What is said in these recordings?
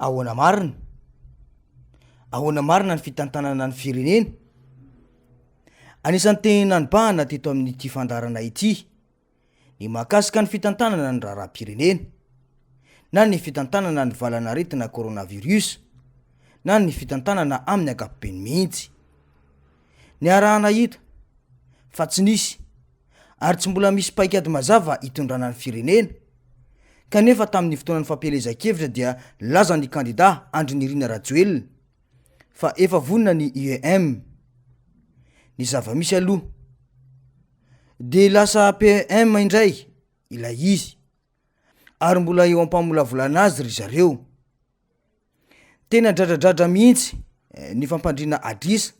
Ahoana marina? Ahoana marina ny fitantanana ny firenena? Anisan'ny teny nanobahana teto amin'ity fandaharana ity ny mahakasika ny fitantanana ny raharaham-pirenena, na ny fitantanana ny valanaretina coronavirus, na ny fitantanana amin'ny ankapobeny mihitsy. Niaraha-nahita fa tsy nisy ary tsy mbola misy paikady mazava hitondrana ny firenena, kanefa tamin'ny fotoanan'ny fampielezan-kevitra dia nilaza ny kandida Andry Nirina Rajoelina fa efa vonona ny IEM. Ny zava-misy aloha dia lasa PEM indray ilay izy ary mbola eo am-pamolavolana azy ry zareo. Tena dradradradra mihitsy ny fampandriana adrisa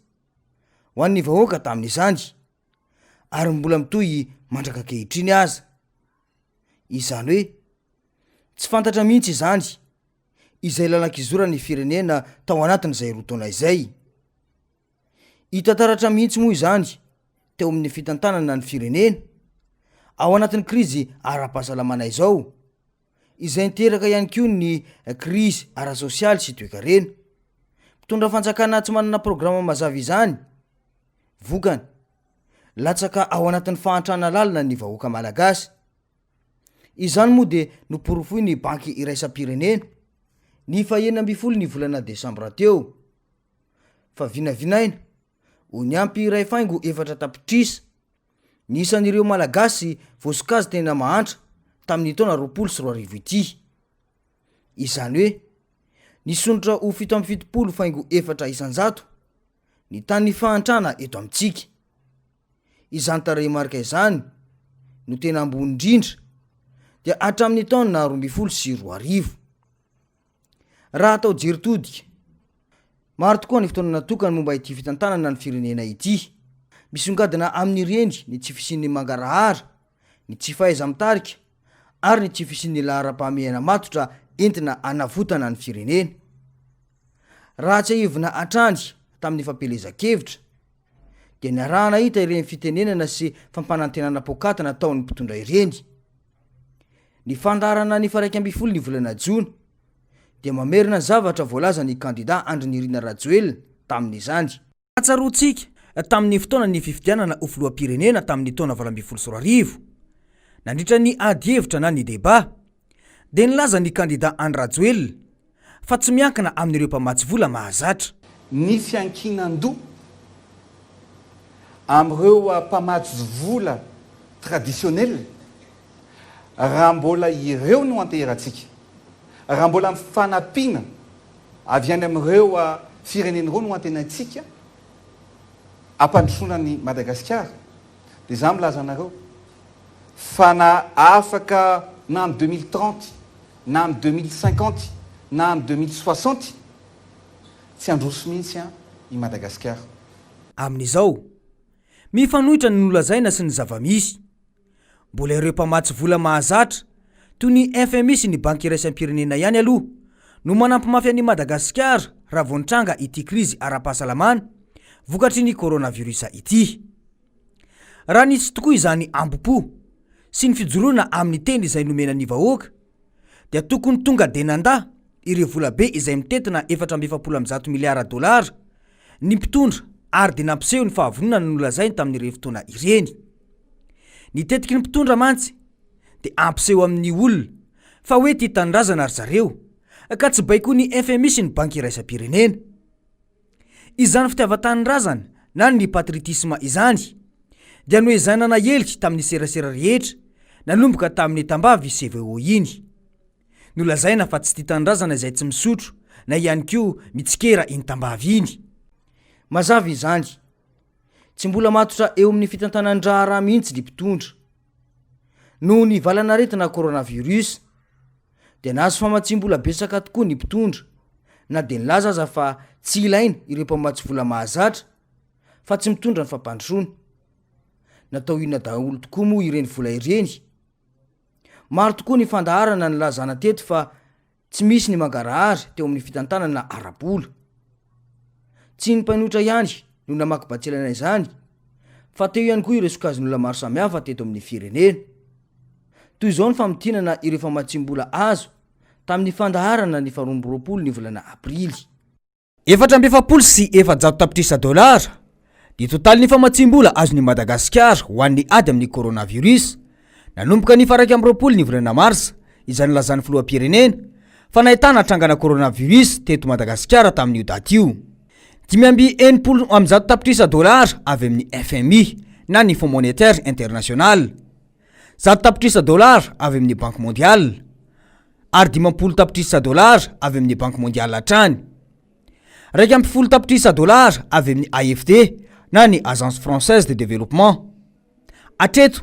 ho an'ny vahoaka tamin'izany ary mbola mitohy mandrak'ankehitriny aza. Izany hoe tsy fantatra mihitsy izany izay lalan-kizoran'ny firenena tao anatin'izay roa taona izay. Hita taratra mihitsy moa izany teo amin'ny fitantanana ny firenena ao anatin'ny krizy ara-pahasalamana izao, izay niteraka ihany koa ny krizy ara-sosialy sy toekarena. Mpitondra fanjakana tsy manana programa mazava izany, vokany, latsaka ao anatin'ny fahantrana lalina ny vahoaka malagasy. Izany moa dia noporofoin'ny Banky iraisam-pirenena ny fahenina ambin'ny folo ny volana desambra teo fa vinavinaina ho niampy iray faingo efatra tapitrisa ny isan'ireo Malagasy voasokajy tena mahantra tamin'ny taona 2020 ity. Izany hoe nisondrotra ho 77,4% ny tahan'ny fahantrana eto amintsika. Izany tarehimarika izany no tena ambony indrindra dia hatramin'ny taona 2012. Raha atao jery todika, maro tokoa ny fotoana natokany momba ity fitantanana ny firenena ity. Misongadina amin'ireny ny tsy fisian'ny mangarahara, ny tsy fahaiza-mitarika ary ny tsy fisian'ny laharam-pahamehana matotra entina hanavotana ny firenena. Raha tsiahivina hatrany tamin'ny fampielezan-kevitra dia niaraha-nahita ireny fitenenana sy fampanantenana poakaty nataon'ny mpitondra ireny. Ny fandaharana ny faha 11 ny volana jona dia mamerina ny zavatra voalazan'ny kandida Andry Nirina Rajoelina tamin'izany. Tsaroantsika tamin'ny fotoanan'ny fifidianana ho filoham-pirenena tamin'ny taona 2018, nandritra ny ady hevitra na ny débat, dia nilaza ny kandida Andry Rajoelina fa tsy miankina amin'ireo mpamatsy vola mahazatra. Ny fiankinan-doha amin'ireo mpamatsy vola traditionnel, raha mbola ireo no anteherantsika, raha mbola ny fanampiana avy any amin'ireo firenena ireo no antenaintsika hampandrosoana an'i Madagasikara, dia izaho milaza anareo fa na afaka na amin'ny 2030 na amin'ny 2050 na amin'ny 2060, tsy handroso mihitsy i Madagasikara. Amin'izao, mifanohitra ny nolazaina sy ny zava-misy. Mbola ireo mpamatsy vola mahazatra, toy ny FMI sy ny Banky iraisam-pirenena ihany aloha no manampy mafy an'i Madagasikara raha vao nitranga ity krizy ara-pahasalamana vokatry ny coronavirus ity. Raha nisy tokoa izany ambo-po sy ny fijoroana amin'ny teny izay nomena ny vahoaka dia tokony tonga dia nandà ireo volabe izay mitentina 144 miliara dolara ny mpitondra ary dia nampiseho ny fahavononana nolazainy tamin'ireny fotoana ireny. Ny tetiky ny mpitondra mantsy dia hampiseho amin'ny olona fa hoe tia tanindrazana ry zareo ka tsy baikoin'ny FMI sy ny Banky iraisam-pirenena. Izany fitiavan-tanindrazana na ny patriotisme izany dia noezahina naely tamin'ny serasera rehetra nanomboka tamin'ny tambavy CVO iny. Nolazaina fa tsy tia tanindrazana izay tsy misotro na ihany koa mitsikera iny tambavy iny. Mazava izany, tsy mbola matotra eo amin'ny fitantanan-draharaha mihitsy ny mpitondra. Noho ny valanaretina coronavirus dia nahazo famatsiam-bola betsaka tokoa ny mpitondra na dia nilaza aza fa tsy ilaina ireo mpamatsy vola mahazatra fa tsy mitondra ny fampandrosoana. Natao inona daholo tokoa moa ireny vola ireny? Maro tokoa ny fandaharana nilazana teto fa tsy misy ny mangarahara teo amin'ny fitantanana ara-bola. Tsy ny mpanohitra ihany no namaky batsilana izany fa teo ihany koa ireo sokajin'olona maro samihafa teto amin'ny firenena. Toy izao ny famintinana ireo famatsiam-bola azo. tamin'ny fandaharana ny faha 22 ny volana aprily. 444 tapitrisa dolara ny totalin'ny famatsiam-bola azon'i Madagasikara ho an'ny ady amin'ny coronavirus nanomboka ny faha 21 ny volana marsa, izay nilazan'ny filoham-pirenena fa nahitana trangana coronavirus teto Madagasikara tamin'io daty io. 165 tapitrisa dolara avy amin'ny FMI na ny Fonds Monétaire International, 100 tapitrisa dolara avy amin'ny Banque Mondiale ary 50 tapitrisa dolara avy amin'ny Banque Mondiale hatrany. 11 tapitrisa dolara avy amin'ny AFD na ny Agence Française de Développement. Hatreto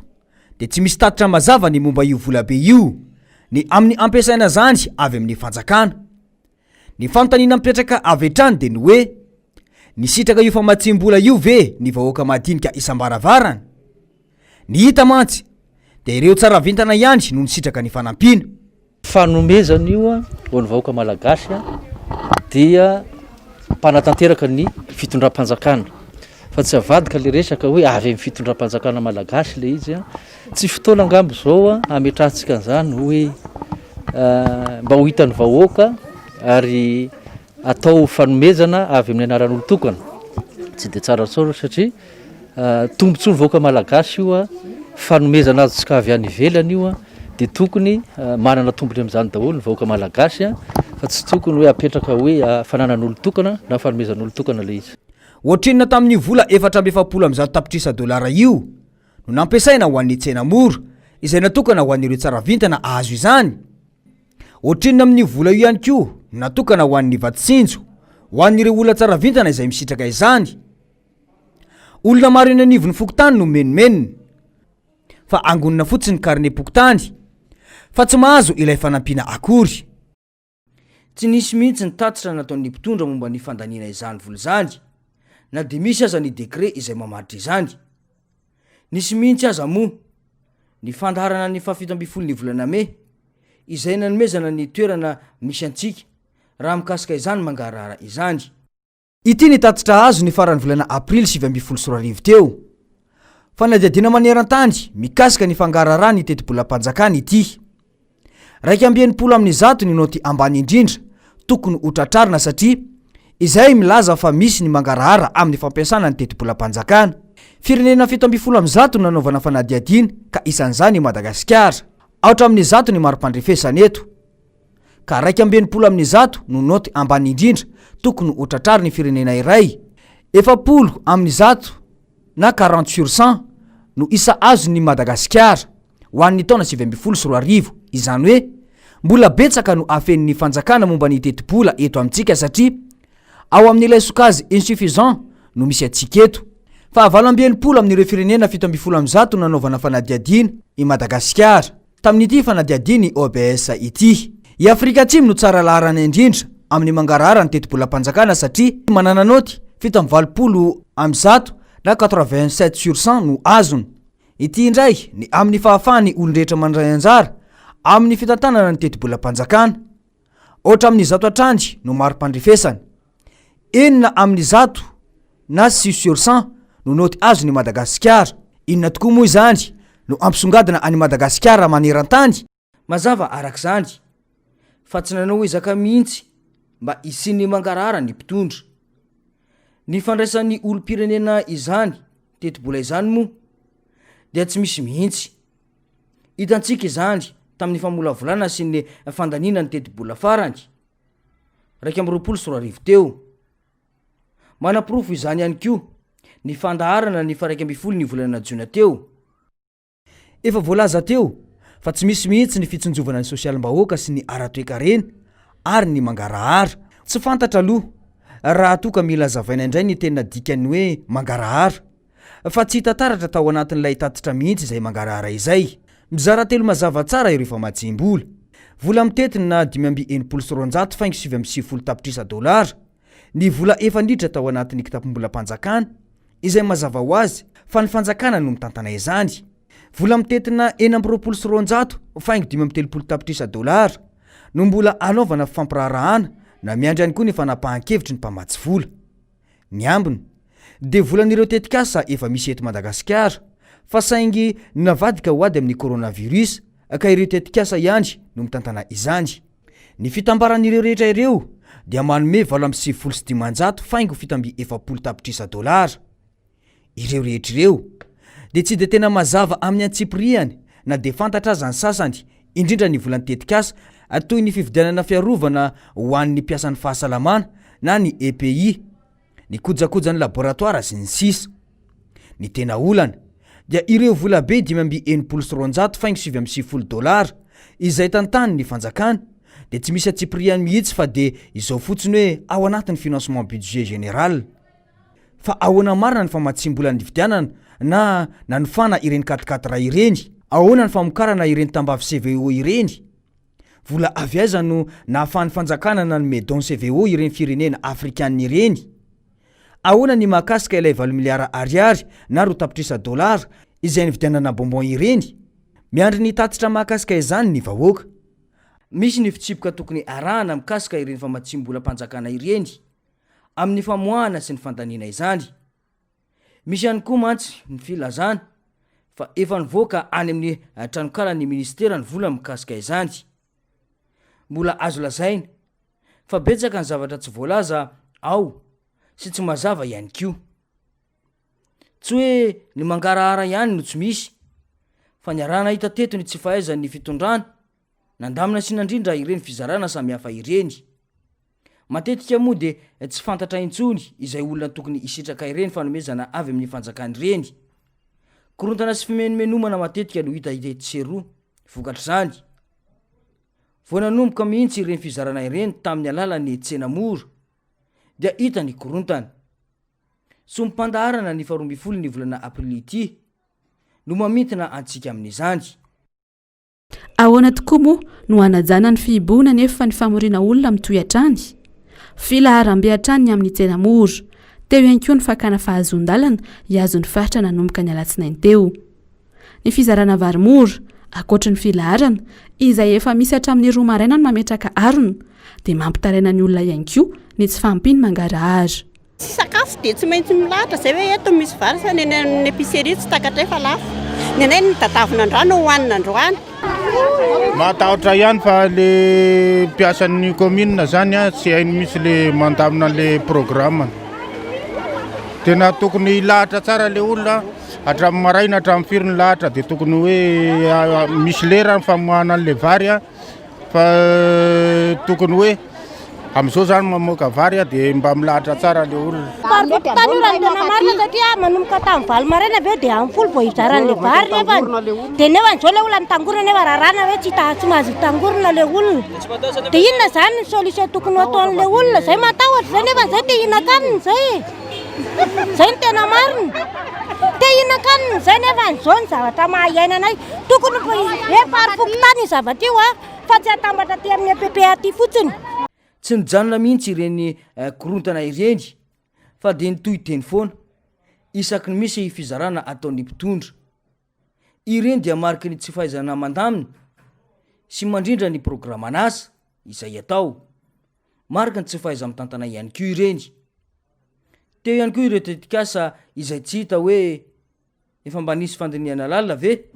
dia tsy misy tatitra mazava ny momba io volabe io, ny amin'ny ampiasaina izany avy amin'ny fanjakana. Ny fanontaniana mipetraka avy hatrany dia ny hoe, nisitraka io famatsiam-bola io ve ny vahoaka madinika isam-baravarana? Ny hita mantsy dia ireo tsara vintana ihany no nisitraka ny fanampiana. Fanomezana io ho an'ny vahoaka malagasy dia mpanatanteraka ny fitondram-panjakana fa tsy avadika le resaka hoe avy amin'ny fitondram-panjakana malagasy le izy. Tsy fotoana angamba izao hametrahantsika an'izany hoe mba ho hitan'ny vahoaka ary atao fanomezana avy amin'ny anaran'olon-tokana. Tsy dia tsara intsony satria Tombontsoa ny vahoaka malagasy io, fanomezana azontsika avy any ivelany io dia tokony manana tombony amin'izany daholo ny vahoaka malagasy fa tsy tokony hoe apetraka hoe fananan'olon-tokana na fanomezan'olon-tokana ilay izy. Ohatrinona tamin'io vola 144 tapitrisa dolara io no nampiasaina ho an'ny tsena mora izay natokana ho an'ireo tsara vintana ahazo izany? Ohatrinona amin'io vola io ihany koa no natokana ho an'ny vatsinjo ho an'ireo olona tsara vintana izay misitraka izany? Olona maro eny anivon'ny fokontany no mimenomenona fa angonina fotsiny ny karnem-pokontany fa tsy mahazo ilay fanampiana akory. Tsy nisy mihitsy ny tatitra nataon'ny mpitondra momba ny fandaniana izany vola izany na dia misy aza ny décret izay mamaritra izany. Nisy mihitsy aza moa ny fandaharana ny faha 17 ny volana mey izay nanomezana ny toerana misy antsika raha mikasika izany mangarahara izany. Ity ny tatitra azo ny faran'ny volana aprily 2019 teo. Fanadihadiana maneran-tany mikasika ny fangaraharaha ny tetibolam-panjakana ity. 161 ny naoty ambany indrindra tokony ho tratrarina satria izay milaza fa misy ny mangarahara amin'ny fampiasana ny tetibolam-panjakana. Firenena 117 no nanaovana fanadihadiana ka isan'izany i Madagasikara. Aotra amin'ny zato ny mari-pandrefesana eto. ka 161 no naoty ambany indrindra tokony ho tratrarin'ny firenena iray, 40% na quarante sur cent no isa azon'i Madagasikara ho an'ny taona 2019, izany hoe mbola betsaka no afenin'ny fanjakana momba ny tetibola eto amintsika satria ao amin'ilay sokajy insuffisant no misy antsika eto. Faha 68 amin'ireo firenena 117 nanaovana fanadihadiana i Madagasikara. Tamin'ity fanadihadian'ny OBS ity. I Afrika Atsimo no tsara laharana indrindra amin'ny mangarahara ny tetibolam-panjakana satria manana naoty 187 na 87 sur 100 no azony. Ity indray ny amin'ny fahafahan'ny olon-drehetra mandray anjara amin'ny fitantanana ny tetibolam-panjakana. Aotra amin'ny zato hatrany no mari-pandrefesana. 106 na six sur cent no naoty azon' i Madagasikara. Inona tokoa moa izany no hampisongadina an'i Madagasikara maneran-tany? Mazava araka izany fa tsy nanao ezaka mihitsy mba hisian'ny mangarahara ny mpitondra. Ny fandraisan'ny olom-pirenena izany tetibola izany moa dia tsy misy mihitsy. Hitantsika izany tamin'ny famolavolana sy ny fandaniana ny tetibola farany, 2021 teo. Manaporofo izany ihany koa ny fandaharana ny faha 11 ny volana jona teo. Efa voalaza teo fa tsy misy mihitsy ny fitsinjovana ny sosialim-bahoaka sy ny ara-toekarena ary ny mangarahara. Tsy fantatra aloha raha toa ka mila hazavaina indray ny tena dikan'ny hoe mangarahara fa tsy hita taratra tao anatin'ilay tatitra mihitsy izay mangarahara izay. Mizara telo mazava tsara ireo famatsiam-bola. Vola mitentina 265 faingo 99 tapitrisa dolara ny vola efa niditra tao anatin'ny kitapom-bolam-panjakana, izay mazava ho azy fa ny fanjakana no mitantana izany. Vola mitentina 226 faingo 35 tapitrisa dolara no mbola hanaovana fifampiraharahana na miandry ihany koa ny fanapahan-kevitry ny mpamatsy vola. Ny ambiny dia volan'ireo tetikasa efa misy eto Madagasikara fa saingy navadika ho ady amin'ny coronavirus ka ireo tetikasa ihany no mitantana izany. Ny fitambaran'ireo rehetra ireo dia manome 598 faingo 47 tapitrisa dolara. Ireo rehetra ireo dia tsy dia tena mazava amin'ny antsipiriany na dia fantatra aza ny sasany, indrindra ny volan'ny tetikasa toy ny fividianana fiarovana ho an'ny mpiasan'ny fahasalamana na ny EPI, ny kojakojan'ny laboratoara sy ny sisa. Ny tena olana dia ireo volabe 265 faingo 99 dolara izay tantanin'ny fanjakana dia tsy misy antsipiriany mihitsy fa dia izao fotsiny hoe ao anatin'ny financement budget général. Fa ahoana marina ny famatsiam-bola nividianana na nanofana ireny quatre-quatre ireny? Ahoana ny famokarana ireny tambavy CVO ireny? Vola avy aiza no nahafahan'ny fanjakana nanome don CVO ireny firenena afrikanina ireny? Ahoana ny mahakasika ilay valo miliara ariary na roa tapitrisa dolara izay nividianana bonbon ireny? Miandry ny tatitra mahakasika izany ny vahoaka. Misy ny fitsipika tokony arahana mikasika ireny famatsiam-bolam-panjakana ireny amin'ny famoahana sy ny fandaniana izany. Misy ihany koa mantsy ny filazana fa efa nivoaka any amin'ny tranokalan'ny minisitera ny vola mikasika izany. Mbola azo lazaina fa betsaka ny zavatra tsy voalaza ao sy tsy mazava ihany koa. Tsy hoe ny mangarahara ihany no tsy misy fa niaraha-nahita teto ny tsy fahaizan'ny fitondrana nandamina sy nandrindra ireny fizarana samihafa ireny. Matetika moa dia tsy fantatra intsony izay olona tokony hisitraka ireny fanomezana avy amin'ny fanjakana ireny. Korontana sy fimenomenomana matetika no hita tetsy sy eroa vokatr'izany. Vao nanomboka mihitsy ireny fizarana ireny tamin'ny alalan'ny tsena mora dia hita ny korontana. Somim-pandaharana ny faharoa ambin'ny folo ny volana aprily ity no mamintina antsika amin'izany. Ahoana tokoa moa no hanajana ny fihibohana nefa ny famoriana olona mitohy hatrany? Filaharam-be hatrany ny amin'ny tsena mora. Teo ihany koa ny fakana fahazoan-dalana hihazo ny faritra nanomboka ny alatsinainy teo. Ny fizarana vary mora, ankoatry ny filaharana, izay efa misy hatramin'ny roa maraina ny mametraka harona, dia mampitaraina ny olona ihany koa ny tsy fahampian'ny mangarahara. Tsy sakafo dia tsy maintsy milahatra izay hoe eto misy vary fa ny any amin'ny épicerie tsy takatray fa lafo. Ny anay ny tadavina androany no hohanina androany. Matahotra ihany fa le mpiasan'ny commune zany a tsy hainy mihitsy le mandamina le programme. Tena tokony hilahatra tsara le olona hatramin'ny maraina hatramin'ny firy ny lahatra dia tokony hoe misy lera ny famoahana an'le vary a. Fa tokony hoe amin'izao zany mamoaka vary dia mba milahatra tsara le olona. Tany io raha ny tena marina satria manomboka tamin'ny valo maraina avy eo dia amin'ny folo vao hizara an'ilay vary nefany. Dia nefany izao ilay olona mitangorona nefa raràna hoe tsy hita tsy mahazo hitangorona ilay olona. Dia inona izany ny solution tokony ho ataon'ilay olona? Izay matahotra izay nefany izay te hihinan-kanina izay e. Izay no tena marina. Te hihinan-kanina izay nefany izao ny zavatra maha iaina anay. Tokony hoe fari-pokontany io zavatra io fa tsy atambatra aty amin'ny EPP aty fotsiny. Tsy nijanona mihitsy ireny korontana ireny fa dia nitohy teny foana isaky ny misy fizarana ataon'ny mpitondra. Ireny dia mariky ny tsy fahaizana mandamina sy mandrindra ny programan'asa izay atao. Mariky ny tsy fahaiza-mitantana ihany koa ireny. Teo ihany koa ireo tetikasa izay tsy hita hoe efa mba nisy fandinihana lalina ve?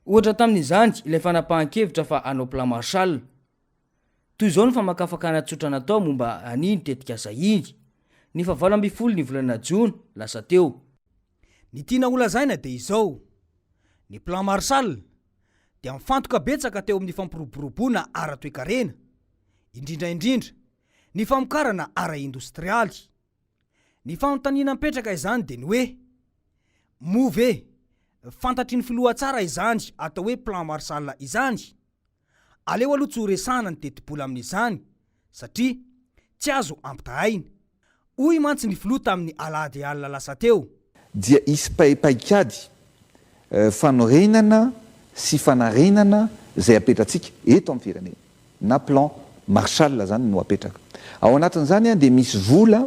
Ohatra tamin'izany ilay fanapahan-kevitra fa hanao plan Marshall. Toy izao ny famakafakana tsotra natao momba an'iny tetikasa iny, ny fahavalo ambin'ny folo ny volana jona lasa teo. Ny tiana holazaina dia izao, ny plan Marshall dia mifantoka betsaka teo amin'ny fampiroboroboana ara-toekarena, indrindra indrindra ny famokarana ara-indostrialy. Ny fanontaniana mipetraka izany dia ny hoe, moa ve fantatry ny filoha tsara izany atao hoe plan Marshall izany? Aleo aloha tsy ho resahana ny tetibola amin'izany satria tsy azo ampitahaina. Hoy mantsy ny filoha tamin'ny alahady alina lasa teo. Dia hisy paikady fanorenana sy fanarenana izay apetratsika eto amin'ny firenena. Na plan Marshall izany no apetraka. Ao anatin'izany dia misy vola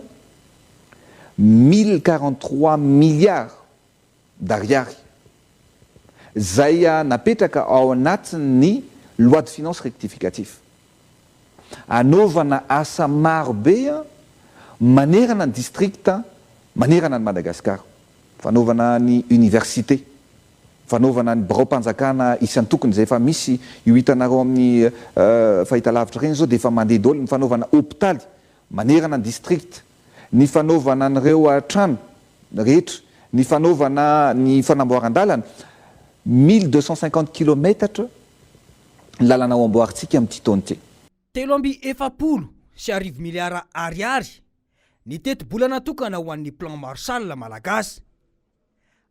1043 milliards d'ariary izay napetraka ao anatin'ny loi de finances rectificatif. Anaovana asa maro be manerana ny district manerana an'i Madagasikara. Fanaovana ny université. Fanaovana ny biraom-panjakana isan-tokony izay efa misy io hitanareo amin'ny fahitalavitra ireny izao dia efa mandeha daholo, ny fanaovana hopitaly manerana ny district, ny fanaovana an'ireo trano rehetra, ny fanaovana ny fanamboaran-dalana, 1250 kilometatra ny lalana ho amboarintsika amin'ity taona ity. 1043 miliara ariary ny tetibola natokana ho an'ny Plan Marshall malagasy.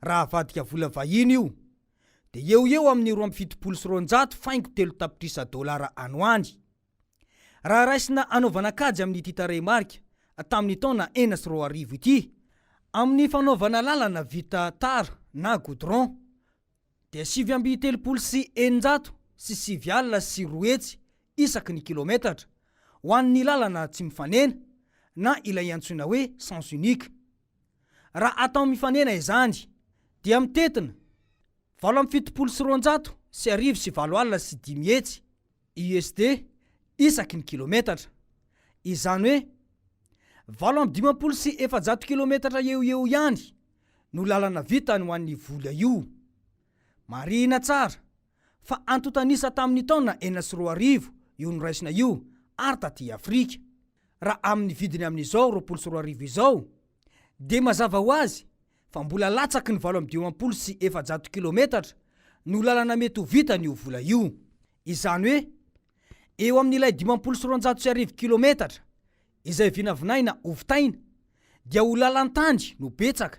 Raha avadika vola vahiny io dia eo ho eo amin'ny 272 faingo telo tapitrisa dolara any ho any. Raha raisina hanaovana kajy amin'ity tarehimarika tamin'ny taona 2006 ity, amin'ny fanaovana lalana vita tara na goudron, dia 239 209 isaky ny kilometatra ho an'ny lalana tsy mifanena na ilay antsoina hoe sens unique. Raha atao mifanena izany dia mitentina 278 805 USD isaky ny kilometatra. Izany hoe 458 kilometatra eo ho eo ihany no lalana vitany ho an'ny vola io. Marihina tsara fa antontan'isa tamin'ny taona 2006 io noraisina io ary taty Afrika. Raha amin'ny vidiny amin'izao 2020 izao dia mazava ho azy fa mbola latsaky ny 458 kilometatra no lalana mety ho vitan'io vola io. Izany hoe eo amin'ilay 250 kilometatra izay vinavinaina hovitaina dia ho lalan-tany no betsaka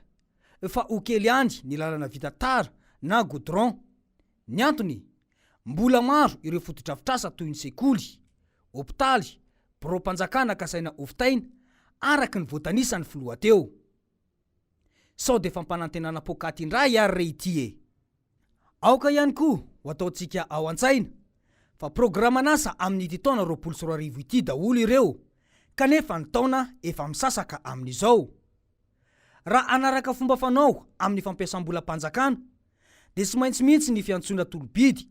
fa ho kely ihany ny lalana vita tara na goudron. Ny antony, mbola maro ireo fotodrafitrasa toy ny sekoly, hopitaly, biraom-panjakana kasaina hovitaina, araka ny voatanisan'ny filoha teo. Sao dia fampanantenana poakaty indray ary re ity e! Aoka ihany koa ho ataontsika ao an-tsaina fa programan'asa amin'ity taona 2020 ity daholo ireo kanefa ny taona efa misasaka amin'izao. Raha hanaraka fomba fanao amin'ny fampiasam-bolam-panjakana dia tsy maintsy mihitsy ny fiantsoana tolo-bidy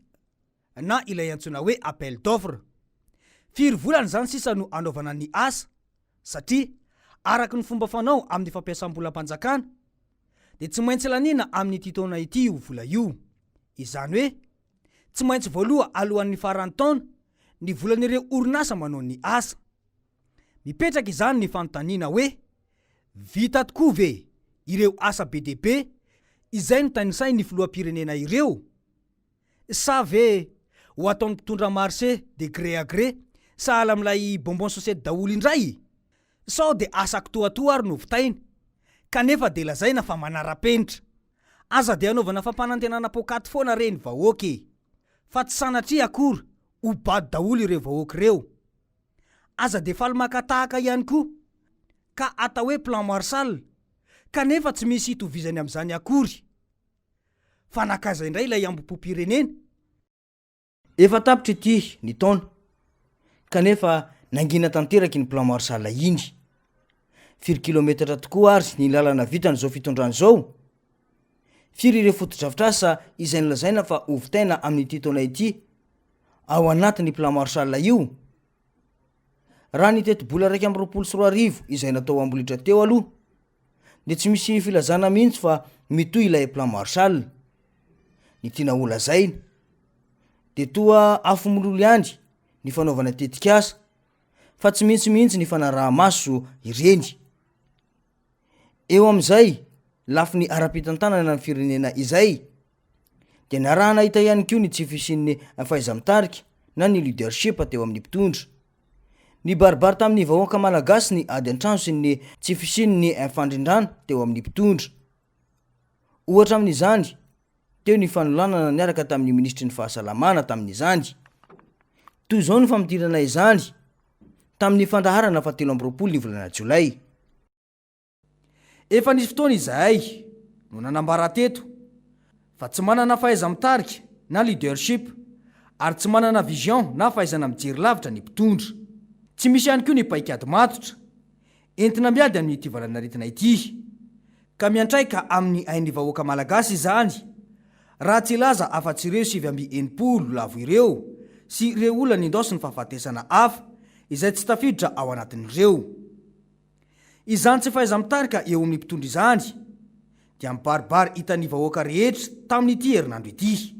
na ilay antsoina hoe appel d'offre. Firy volana izany sisa no hanaovana ny asa satria araka ny fomba fanao amin'ny fampiasam-bolam-panjakana dia tsy maintsy laniana amin'ity taona ity io vola io. Izany hoe tsy maintsy voaloa alohan'ny faran'ny taona ny volan'ireo orinasa manao ny asa. Mipetraka izany ny fanontaniana hoe vita tokoa ve ireo asa be dia be izay notanisain'ny filoham-pirenena ireo? Sa ve ho ataon'ny mpitondra marché de gré à gré sahala amin'ilay bonbon society daholo indray? Sao dia asa kitoatoa ary no vitaina kanefa dia lazaina fa manara-penitra? Aza dia anaovana fampanantenana poakaty foana re ny vahoaka e! Fa tsy sanatria akory ho bado daholo ireo vahoaka ireo. Aza dia faly maka tahaka ihany koa ka atao hoe plan Marshall kanefa tsy misy itovizany amin'izany akory. Fa nankaiza indray ilay hambom-pom-pirenena? Efa tapitra ity ny taona kanefa nangina tanteraka iny plan Marshall iny. Firy kilometatra tokoa ary ny lalana vitan'izao fitondrana izao? Firy ireo fotodrafitrasa izay nolazaina fa hovitaina amin'ity taona ity ao anatin'ny plan Marshall io? Raha ny tetibola 2021 izay natao amboletra teo aloha dia tsy misy filazana mihitsy fa mitohy ilay plan Marshall. Ny tiana holazaina dia toa afo mololo ihany ny fanaovana tetikasa fa tsy misy mihitsy ny fanaraha-maso ireny. Eo amin'izay lafiny ara-pitantanana ny firenena izay dia niaraha-nahita ihany koa ny tsy fisian'ny fahaiza-mitarika na ny leadership teo amin'ny mpitondra. Nibaribary tamin'ny vahoaka malagasy ny ady an-trano sy ny tsy fisian'ny fandrindrana teo amin'ny mpitondra. Ohatra amin'izany, teo ny fanolanana niaraka tamin'ny minisitry ny fahasalamana tamin'izany. Toy izao ny famintinana izany tamin'ny fandaharana fahatelo amby roapolo ny volana jolay. Efa nisy fotoana izahay no nanambara teto fa tsy manana fahaiza-mitarika na leadership ary tsy manana vision na fahaizana mijery lavitra ny mpitondra. Tsy misy ihany koa ny paikady matotra entina miady amin'ity valanaretina ity ka miantraika amin'ny ain'ny vahoaka malagasy izany raha tsy hilaza afa-tsy ireo 69 lavo ireo sy ireo olona nindaosin'ny fahafatesana hafa izay tsy tafiditra ao anatin'ireo. Izany tsy fahaiza-mitarika eo amin'ny mpitondra izany. dia mibaribary hitan'ny vahoaka rehetra tamin'ity herinandro ity.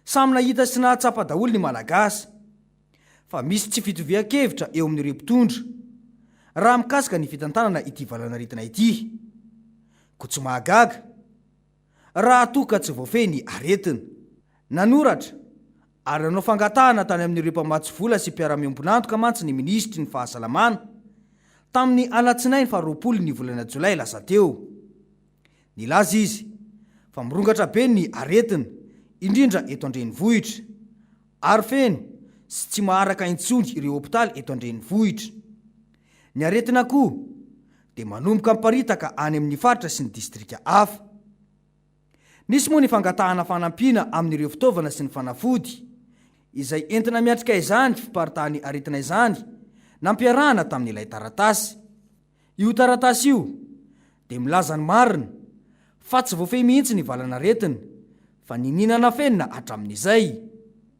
Samy nahita sy nahatsapa daholo ny Malagasy fa misy tsy fitovian-kevitra eo amin'ireo mpitondra raha mikasika ny fitantanana ity valanaretina ity. Koa tsy mahagaga raha toa ka tsy voafehy ny aretina. Nanoratra ary nanao fangatahana tany amin'ireo mpamatsy vola sy mpiara-miombon'antoka mantsy ny minisitry ny fahasalamana tamin'ny alatsinainy faharoapolo ny volana jolay lasa teo. Nilaza izy fa mirongatra be ny aretina, indrindra eto an-drenivohitra, ary feno sy tsy maharaka intsony ireo hopitaly eto an-drenivohitra. Ny aretina koa dia manomboka miparitaka any amin'ny faritra sy ny distrika hafa. Nisy moa ny fangatahana fanampiana amin'ireo fitaovana sy ny fanafody izay entina miatrika izany fiparitahan'ny aretina izany nampiarahana tamin'ilay taratasy. Io taratasy io dia milaza ny marina fa tsy voafehy mihitsy ny valan'aretina fa niniana nafenina hatramin'izay.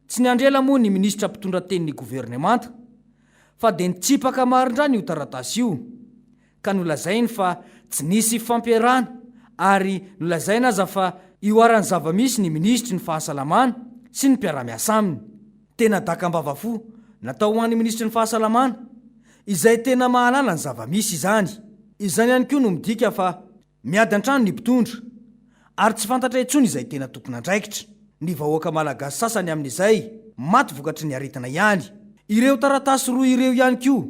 Tsy niandry ela moa ny minisitra mpitondra tenin'ny governemanta fa dia nitsipaka marindrano io taratasy io ka nolazainy fa tsy nisy fampiarahana ary nolazaina aza fa ihoaran'ny zava-misy ny minisitry ny fahasalamana sy ny mpiara-miasa aminy. Tena dakam-bava fo natao ho an'ny minisitry ny fahasalamana izay tena mahalala ny zava-misy izany. Izany ihany koa no midika fa miady an-trano ny mpitondra ary tsy fantatra intsony izay tena tompon'andraikitra. Ny vahoaka malagasy sasany amin'izay maty vokatry ny aretina ihany. Ireo taratasy roa ireo ihany koa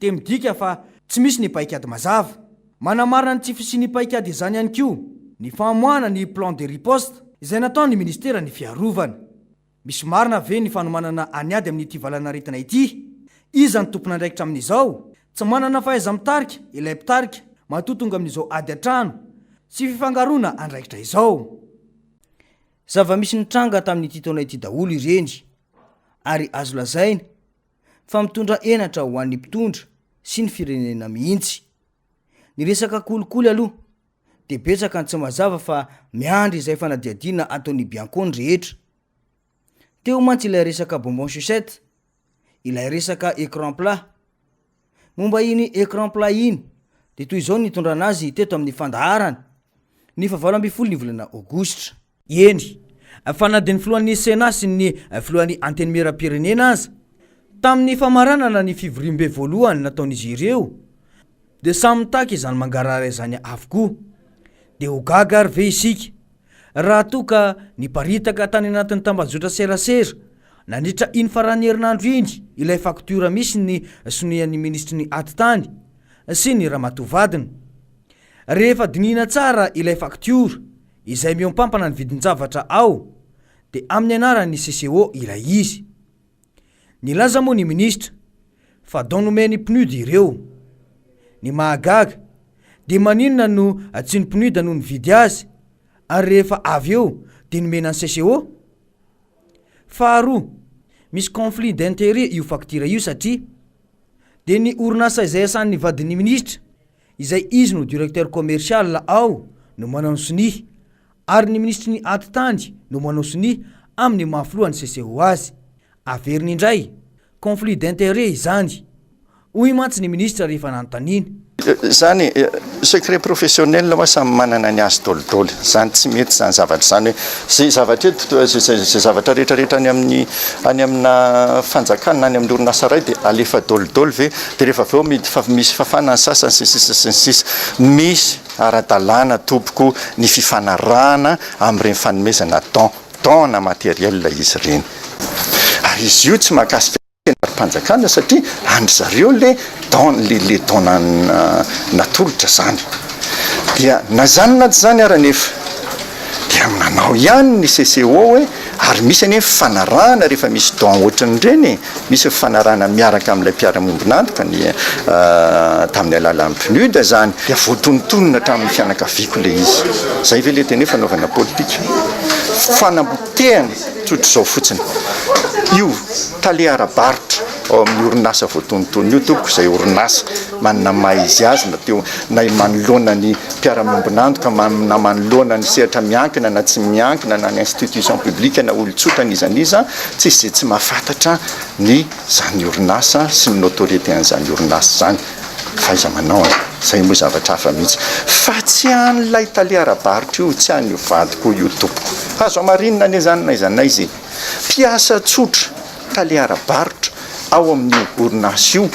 dia midika fa tsy misy ny paikady mazava. Manamarina ny tsy fisian'ny paikady izany ihany koa ny famoahana ny plan de riposte izay nataon'ny ministeran'ny fiarovana. Misy marina ve ny fanomanana any ady amin'ity valanaretina ity? Iza no tompon'andraikitra amin'izao? Tsy manana fahaiza-mitarika ilay mpitarika matoa tonga amin'izao ady an-trano sy fifangaroana andraikitra izao. Zava-misy nitranga tamin'ity taona ity daholo ireny ary azo lazaina fa mitondra henatra ho an'ny mpitondra sy ny firenena mihitsy. Ny resaka kolikoly aloha dia betsaka ny tsy mazava fa miandry izay fanadihadiana ataon'ny Bianco ny rehetra. Teo mantsy ilay resaka bonbon sucette, ilay resaka écran plat. Momba iny écran plat iny dia toy izao ny nitondrana azy teto amin'ny fandaharana, ny fahavalo ambin'ny folo ny volana aogositra. Eny, fa na dia ny filohan'ny Sénat sy ny filohan'ny Antenimierampirenena aza, tamin'ny famaranana ny fivoriambe voalohany nataon'izy ireo, dia samy mitaky izany mangarahara izany avokoa. Dia ho gaga ary ve isika raha toa ka niparitaka tany anatin'ny tambajotra serasera nandritra iny faran'ny herinandro iny ilay faktiora misy ny sonian'ny minisitry ny Atitany sy ny ramatoa vadiny? Rehefa dinihina tsara ilay faktiora izay mihoampampana ny vidin-javatra ao dia amin'ny anaran'ny CCO ilay izy. Nilaza moa ny minisitra fa don nomen'ny PNUD ireo. Ny mahagaga dia maninona no tsy ny PNUD no nividy azy ary rehefa avy eo dia nomena ny CCO? Faharoa, misy conflit d'intérêt io facture io satria dia ny orinasa izay asan'ny vadin'ny minisitra izay izy no directeur commercial ao no manao ny sonia ary ny minisitry ny atitany no manao sonia amin'ny maha filohan'ny CCO azy. Averiny indray, conflit d'intérêt izany, hoy mantsy ny minisitra rehefa nanontaniana. Zany e, secret professionnel hoa samy manana ny azy dolidoly, zany tsy mety zany zavatra zany hoe zay zavatra eto zay zavatra rehetra rehetra any amin'ny any amina fanjakana na any amin'ny orinasa iray dia alefa dolidoly ve dia rehefa avy eo midy fa misy fafana ny sasany sy ny sisa sy ny sisa misy ara-dalàna tompoko ny fifanarahana amin'ireny fanomezana don don na matériel izy ireny ary izy io tsy mahakasika Mpanjakana satria an-dry zareo le don le le don natolotra zany. Dia na zany na tsy zany ara anefa dia nanao ihany ny CCO hoe ary misy anie fifanarahana rehefa misy don ohatran'ireny e, misy fifanarahana miaraka amin'ilay mpiara-miombon'antoka ny tamin'ny alalan'ny PNUD zany. Dia voatonontonona hatramin'ny fianakaviako le izy. Zay ve le tena hoe fanaovana politika? Fanapotehana tsotr'izao fotsiny. Io tale ara-barotra ao amin'ny orinasa voatonontonona io tompoko izay orinasa manana ny maha izy azy na teo na manoloana ny mpiara-miombon'antoka na manoloana ny sehatra miankina na tsy miankina na ny institution publique na olon-tsotra n'iza n'iza tsisy izay tsy mahafantatra ny izany orinasa sy ny notoriété an'izany orinasa izany fahaiza-manao an. Izay moa zavatra hafa mihitsy. Fa tsy an'ilay tale ara-barotra io, tsy an'io vadiko io tompoko. Azo hamarinina anie izany n'aiza n'aiza e. Mpiasa tsotra, tale ara-barotra ao amin'io orinasa io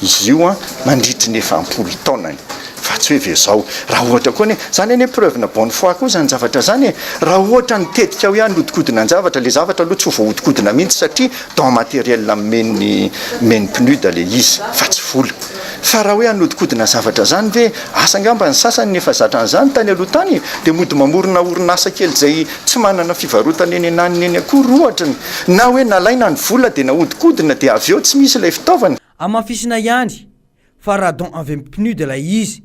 izy io mandritry ny efa am-polo taonany. Fa tsy hoe ve zao. Raha ohatra koa anie, zany anie preuve-na bonne foi koa zany zavatra zany e. Raha ohatra ny tetika hoe hanodikodina an-javatra, le zavatra aloha tsy ho voahodinkodina mihitsy satria don matériel nomen'ny nomen'ny PNUD le izy fa tsy vola. Fa raha hoe hanodikodina zavatra zany ve, asa angamba ny sasany ny efa zatra an'izany tany aloha tany dia mody mamorona orinasa kely izay tsy manana fivarotana eny ananiny eny akory ohatrany, na hoe nalaina ny vola dia nahodinkodina dia avy eo tsy misy ilay fitaovana. Hamafisina ihany fa raha don avy amin'ny PNUD ilay izy,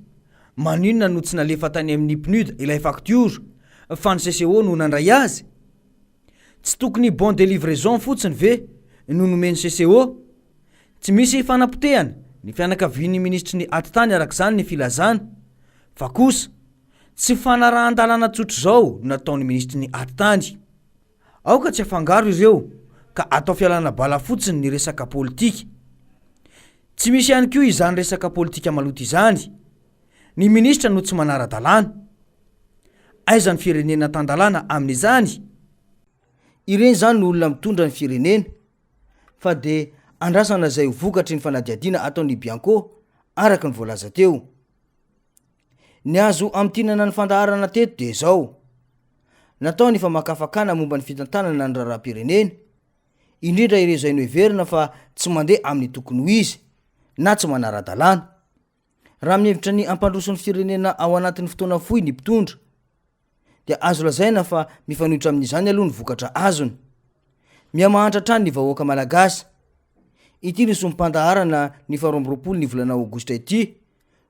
maninona no tsy nalefa tany amin'ny PNUD ilay faktiora fa ny CCO no nandray azy? Tsy tokony bon de livraison fotsiny ve no nomen'ny CCO? Tsy misy fanapotehana ny fianakavian'ny minisitry ny atitany araka izany ny filazana fa kosa tsy fanarahan-dalàna tsotr'izao no nataon'ny minisitry ny atitany. Aoka tsy afangaro ireo ka atao fialana bala fotsiny ny resaka politika. Tsy misy ihany koa izany resaka politika maloto izany. Ny minisitra no tsy manara-dalàna. Aiza ny firenena tan-dalàna amin'izany? Ireny izany no olona mitondra ny firenena fa dia andrasana izay ho vokatry ny fanadihadiana ataon'ny Bianco araka ny voalaza teo. Ny azo amintinana ny fandaharana teto dia izao, natao ny famakafakana momba ny fitantanana ny raharaham-pirenena, indrindra ireo izay noheverina fa tsy mandeha amin'ny tokony ho izy na tsy manara-dalàna. Raha mihevitra ny hampandroso ny firenena ao anatin'ny fotoana fohy ny mpitondra dia azo lazaina fa mifanohitra amin'izany aloha ny vokatra azony. Miha-mahantra hatrany ny vahoaka malagasy. Ity no sombim-pandaharana ny faha 22 ny volana aogositra ity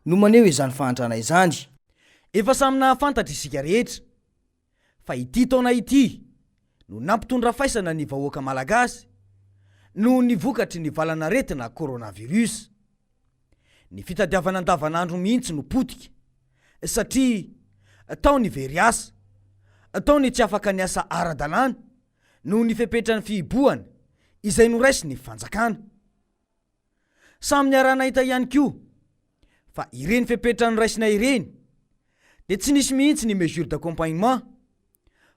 no maneho izany fahantrana izany. Efa samy nahafantatra isika rehetra fa ity taona ity no nampitondra faisana ny vahoaka malagasy noho ny vokatry ny valan'aretina coronavirus. Ny fitadiavana andavanandro mihitsy no potika satria tao ny very asa, tao ny tsy afaka niasa ara-dalàna noho ny fepetran'ny fihibohana izay noraisin'ny fanjakana. Samy niaraha-nahita ihany koa fa ireny fepetra noraisina ireny dia tsy nisy mihitsy ny mesure d'accompagnement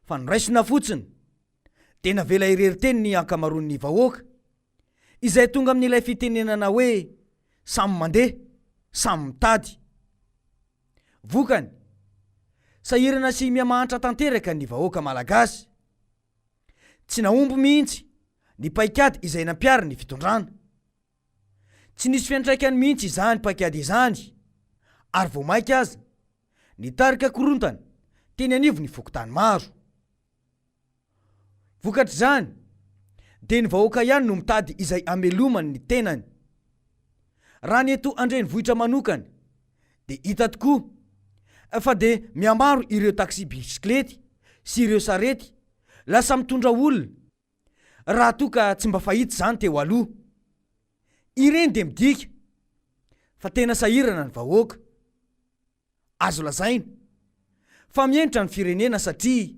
fa noraisina fotsiny dia navela irery teny ny ankamaroan'ny vahoaka izay tonga amin'ilay fitenenana hoe samy mandeha, samy mitady. Vokany, sahirana sy mihamahantra tanteraka ny vahoaka malagasy. Tsy nahomby mihitsy ny paikady izay nampiharin'ny fitondrana. Tsy nisy fiantraikany mihitsy izany paikady izany ary vao mainka aza nitarika korontana teny anivon'ny fokontany maro. Vokatr'izany dia ny vahoaka ihany no mitady izay hamelomany ny tenany. Raha ny eto an-drenivohitra manokana dia hita tokoa fa dia mihamaro ireo taxi-bisikilety sy ireo sarety lasa mitondra olona raha toa ka tsy mba fahita izany teo aloha. Ireny dia midika fa tena sahirana ny vahoaka. Azo lazaina fa mihemotra ny firenena satria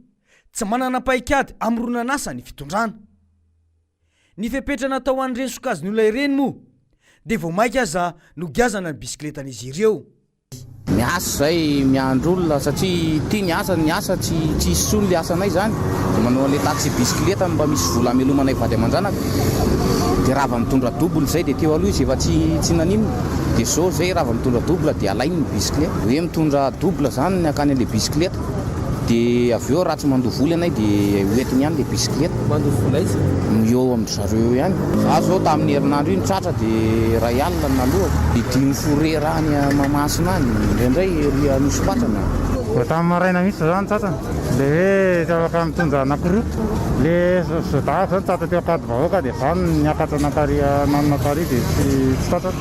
tsy manana paikady hamoronan'asa ny fitondrana. Ny fepetra natao ho an'ireny sokajin'olona ireny moa dia vao mainka aza nogiazana ny bisikiletan'izy ireo. Miasa izay miandry olona satria ity ny asa, ny asa tsy tsisy intsony le asanay zany, de manao an'le taxi bisikileta mba misy vola hamelomanay vady aman-janaka, de rava mitondra double zay de teo aloha izy efa tsy tsy naninona, de zao zay rava mitondra double de alainy ny bisikileta, hoe mitondra double zany ny akany an'le bisikileta. Dia avy eo raha tsy mandoa vola ianay dia ho entiny ihany ilay bisikileta. Mandoa vola aiza? Eo amin-dry zareo eo ihany. Za zao tamin'ny herinandro iny tratra dia iray alina no naloako. Dia dimy forera any Mahamasina any, indraindray ery Anosipatrana. Vao tamin'ny maraina mihitsy za no tratra. Ilay hoe tsy afaka mitondra anankiroa. Ilay zodavy zao tratra teo Ankadivahoaka dia za no niakatra nankary nanona tary dia tsy tratra.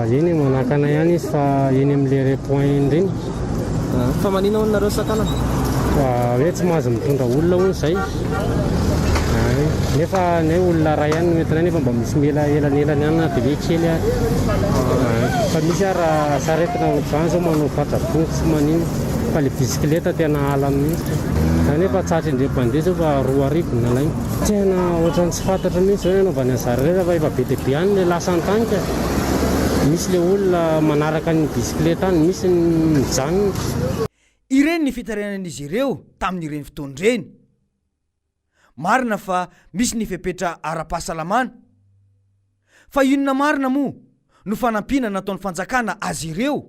Eny e, manakana ihany izy fa eny amin'ilay rond-point eny ireny. Fa manina hono nareo sakanana? Hoe tsy mahazo mitondra olona hono izay. Nefa ny olona iray ihany no entinay nefa mba misy mila elanelany ihany na dia hoe kely ary. Fa misy ary raha saretina ohatr'izany izao manao fatra-bongo tsy manino fa ilay bisikileta tena halany mihitsy. Za nefa tratry indray mpandeha izao fa 2000 no nalainy. Tena ohatran'ny tsy fantatra mihitsy izao ny anaovany an'izany rehetra fa efa be dia be ihany ilay lasa an-tany ka. Misy le olona manaraka ny bisikileta any, misy ny mijanona. Ireny ny fitarainan'izy ireo tamin'ireny fotoana ireny. Marina fa misy ny fepetra ara-pahasalamana. Fa inona marina moa no fanampiana nataon'ny fanjakana azy ireo?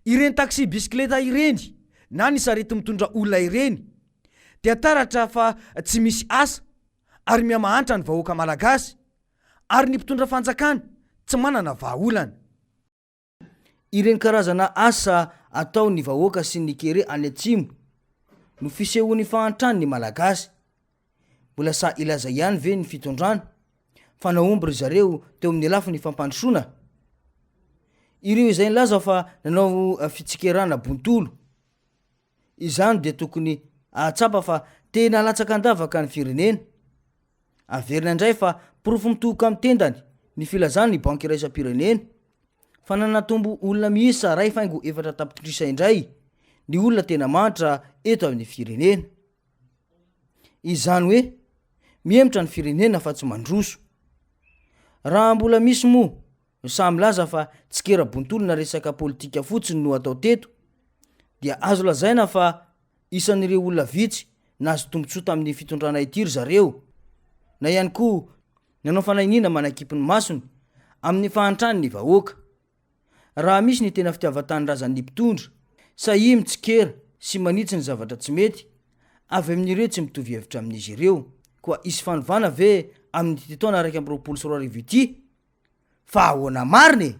Ireny taxi bisikileta ireny na ny sarety mitondra olona ireny dia taratra fa tsy misy asa ary mihamahantra ny vahoaka malagasy ary ny mpitondra fanjakana tsy manana vahaolana. Ireny karazana asa ataon'ny vahoaka sy ny kere any atsimo no fisehoan'ny fahantran'ny Malagasy. Mbola sahy hilaza ihany ve ny fitondrana fa nahomby ry zareo teo amin'ny lafiny fampandrosoana? Ireo izay nilaza fa nanao fitsikerana bontolo izany dia tokony hahatsapa fa tena latsaka an-davaka ny firenena. Averina indray fa porofo mitohoka amin'ny tendany ny filazan'ny Banky iraisam-pirenena fa nanatombo olona miisa 1.4 tapitrisa indray ny olona tena mahantra eto amin'ny firenena. Izany hoe mihemotra ny firenena fa tsy mandroso. Raha mbola misy moa no sahy milaza fa tsikera bontolo na resaka politika fotsiny no atao teto dia azo lazaina fa isan'ireo olona vitsy nahazo tombontsoa tamin'ny fitondrana ity ry zareo na ihany koa nanao fanahiniana manakipy ny masony amin'ny fahantran'ny vahoaka. Raha misy ny tena fitiavan-tanindrazan'ny mpitondra, sahia mitsikera sy manitsy ny zavatra tsy mety avy amin'ireo tsy mitovy hevitra amin'izy ireo. Koa hisy fanovana ve amin'ity taona 2021 ity? Fa ahoana marina e?